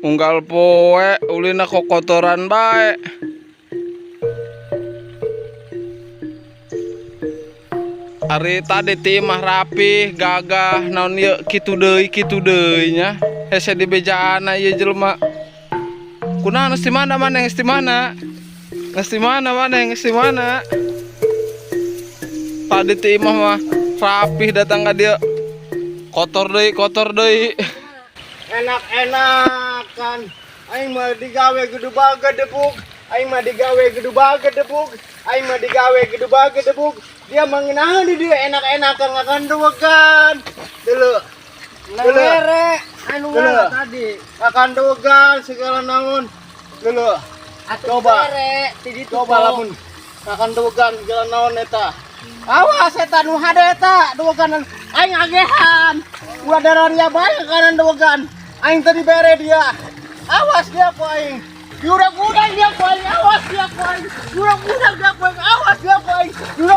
Unggal poe ulina kokotoran bae. Ari tadi ti mah rapih, gagah, naon ieu kitu deui nya. Hese dibejaana ieu jelema. Kunaon geus di mana maneh, geus di mana? Geus di mana maneh, geus di mana? Tadi ti imah mah rapih datang ka dieu. Kotor deui, kotor deui. Enak-enakan aing mah digawe gedu bagedebug, aing mah digawe gedu bagedebug, aing mah digawe gedu bagedebug. Dia mengenahan di dia enak-enakan ngakanduwegan dulu dulu. Mere anu Dulu. ngala tadi. Ngakanduwegan segala naon dulu. Atuh Coba. Mere ti ditu. Coba lamun ngakanduwegan segala naon eta, awas eta nu hade eta duwegan aing agehan ulah dararia bae kanan duwegan aing tadi bere dia. Awas dia ku aing diudag-udag dia ku aing, awas dia ku aing diudag-udag dia ku aing, awas dia ku aing diudag.